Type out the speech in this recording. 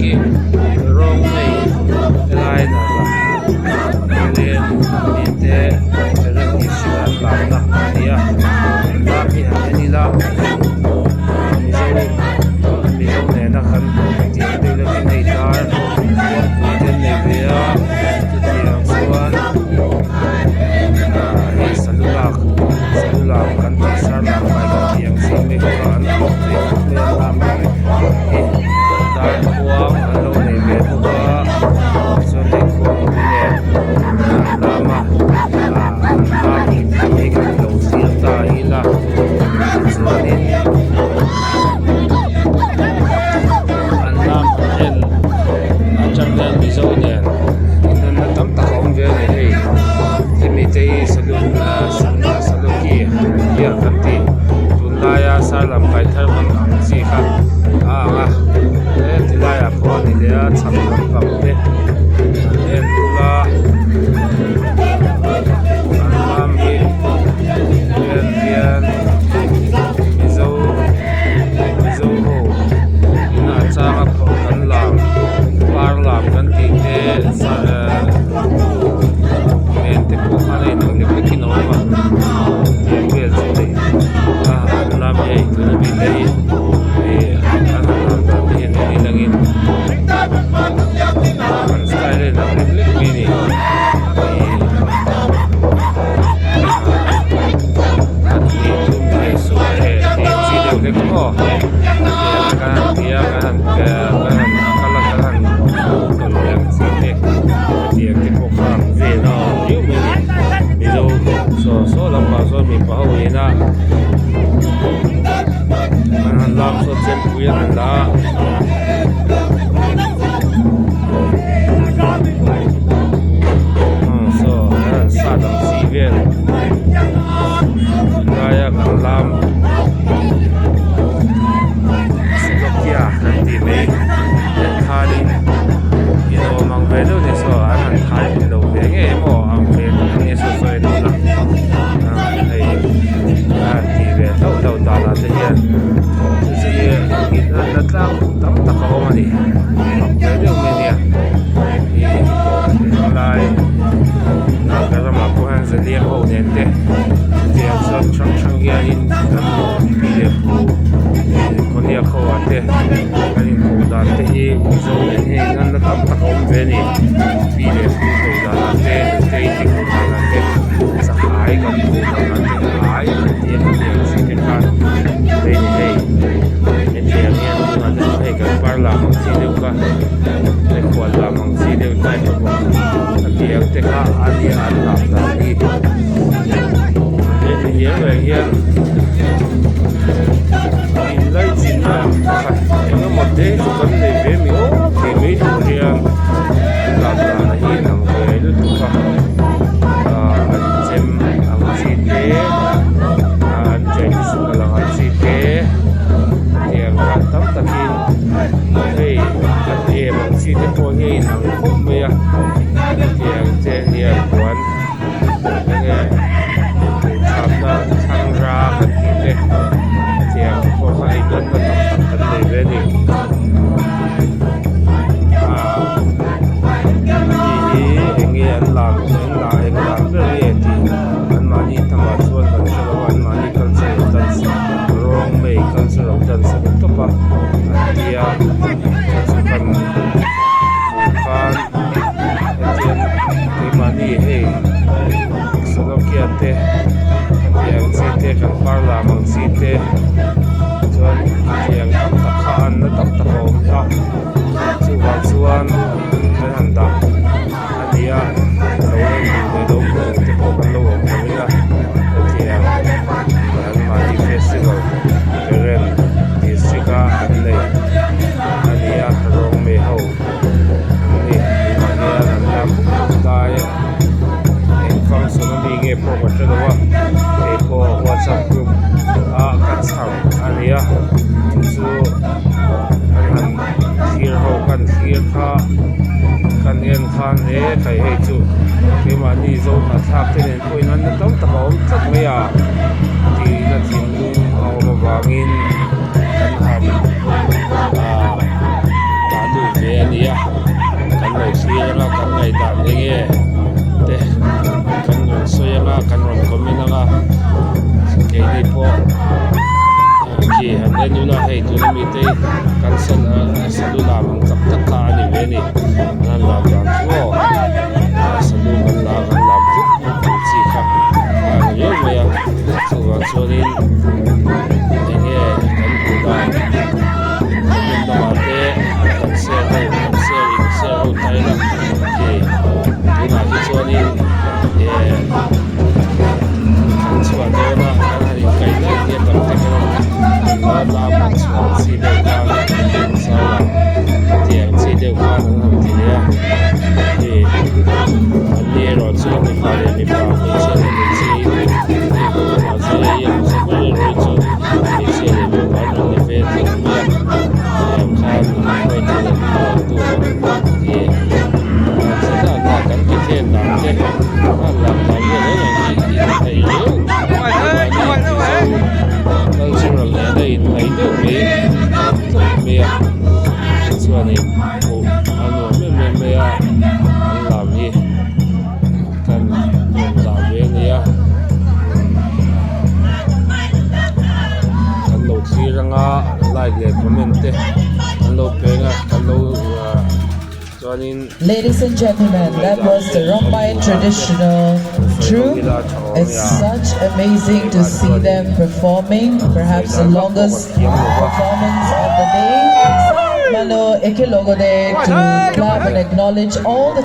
khi rawng nei helai dawrah hianin mite electric an lamna a ni a lam hi han en ila mizo mizo nena kan tih deuh lekin hei tar khuangpui te an nei ve a chutiang chuan ah hei salu lak salu lam kan tih sar lam kai kan tih ang chi mai kha an awm ve khawp mai a lam hi darkhuang an lo nei ve bawk a chuan hei khuangpui nen an lam a ah an lam hi kan lo thlir ta ila tichuanin an lam en atang hian mizo nen inanna tam tak a awm ve a ni hei hemi te hi salun saluki hian kan tih tunlaia sarlam kai thar lam ang chi kha a ang a he ti laiah pawh a ni leh a chhak lampang te an en bawk a an lam hi en hian mizo mizo ho ina a changa phawrh kan lam par lam kan tih te nen te pawh khan a inang lek lekin a awm a tiang vel chu hei a an lam hi hei tuna mi te hi ih an han lam dan te hian en inangin an style a inang lek lek mai a ni ih an hnih thum thei suh theh tih chi deuh hlek maw tiang kan han ti a kan han kan han kal a kan han tawlh leh ang chi te hetiang te pawh kha ang vel a awm riau mai a ni mizo saw saw lampang sawn mipa ho ina an han lam sawn chempui an han la a. Saw an han sat ang chi vel laia kan lam Slovakia kan tih mai en khanin in awm ang ve deuh ni saw an han thai phi lo ve ngei emaw ang ve tak a nia saw sawi dawn a ah hei a han tih ve hlauh hlauh danah te hian chu chu hi in anna tlang tam tak a awm a ni mak ve deuh mai a nia ih helai Naga ramah pawh hian zaliang ho nen te chutiang chuan hrang hrang hianin kan pi leh pu Kawniak ho ah te kan inkoh dan te hi Mizo nen hian inanna tam tak a awm ve a ni pi leh pu koh danah te nutei te koh danah te chahai kan koh danah te ai kan tih a hetiang chi te khan hei ni hei hetiang hian tunah te chuan hei kan par lam ang chi deuh kha hei khual lam ang chi deuh type a bawk hetiang te kha a nia an lam dan hi heti hian reng hian. Inlaichinna pakhat eng emaw te chu kan nei ve mi aw tih mai tur hian an lam dan a hi inang ve lutuk a ah an chem ang chi te ah an traditional ang ang chi te hetiang khan tam takin hei an em ang chi te pawh hi a inang khawp mai a hetiang te nia puan enge thapna thlangra kan tih te hetiang te pawh kha ei dawn na tam tak kan nei ve a ni ah ani hi enge an lam eng lah eng lah ber nge tih anmahni hnamah chuan kan hre lo a anmahni culture dance rawng mai cultural dance a ni tawp a an tia chu chu kan hmuh khan. Hetiang keimahni hei Slovakia te hetiang chi te kan par lam ang chi te chuan hetiang tam tak kha an na tam tak a awm a chuvang chuan kan han dah a ni a lo en duh leh lo hmu duh te pawh kan lo awm ka ring a hetiang anmahni festival Peren district a an nei a ni a rawngmei ho. An ni tunah hian an lam lai eng function a mi nge pawh ka hre lo a hei pawh whatsapp group ah ka chhar a ni a chu chu an han thlir ho kan thlir kha kan en khan he khai hei chu keimahni zo hnahthlak te nen pawh in an na tam tak a awm tlat mai a tihna thinlung a awm avangin kan han ah. Dah lut ve a ni. Hei pawh khi han en ula hei tuna mite hi kan salu lam ang tak tak kha a ni ve a ni an han lam dan chu aw salu kan lam an lam vut vut ang chi kha a ni riau mai a chuvang chuanin eng nge kan hmuh dan comment lamah te kan share ho kan share in share ho ta ila khi tunah hi chuanin eh an chhuah dawn a an han inkaih daih te tam tak erawh lam an chhuah ang chi deuh khan zau lah tiang chi deuh khan an han ti leh a khi an ni erawh chu mipa leh mipa hmeichhia leh hmeichhia in hei mahse hei a hmasa ber erawh hi chu hmeichhia leh mipa an rawn ni ve tlat mai a tiang khan hruaitu leh hmangaihtu khi kan ti then dan te an lam dan vel reng reng hi inhnaih riau mahni cultural nena inhnaih deuh mai tlat mai a chuanin hmuh a nuam em em mai a an lam hi kan rawn dah ve a nia kan lo thlir anga like leh comment te kan lo peng a kan lo chuanin. Ladies and gentlemen, that was the Rongmei traditional troupe. It's such amazing to see them performing, perhaps the longest performance of the day. Mano Ekilogode to clap and acknowledge all the.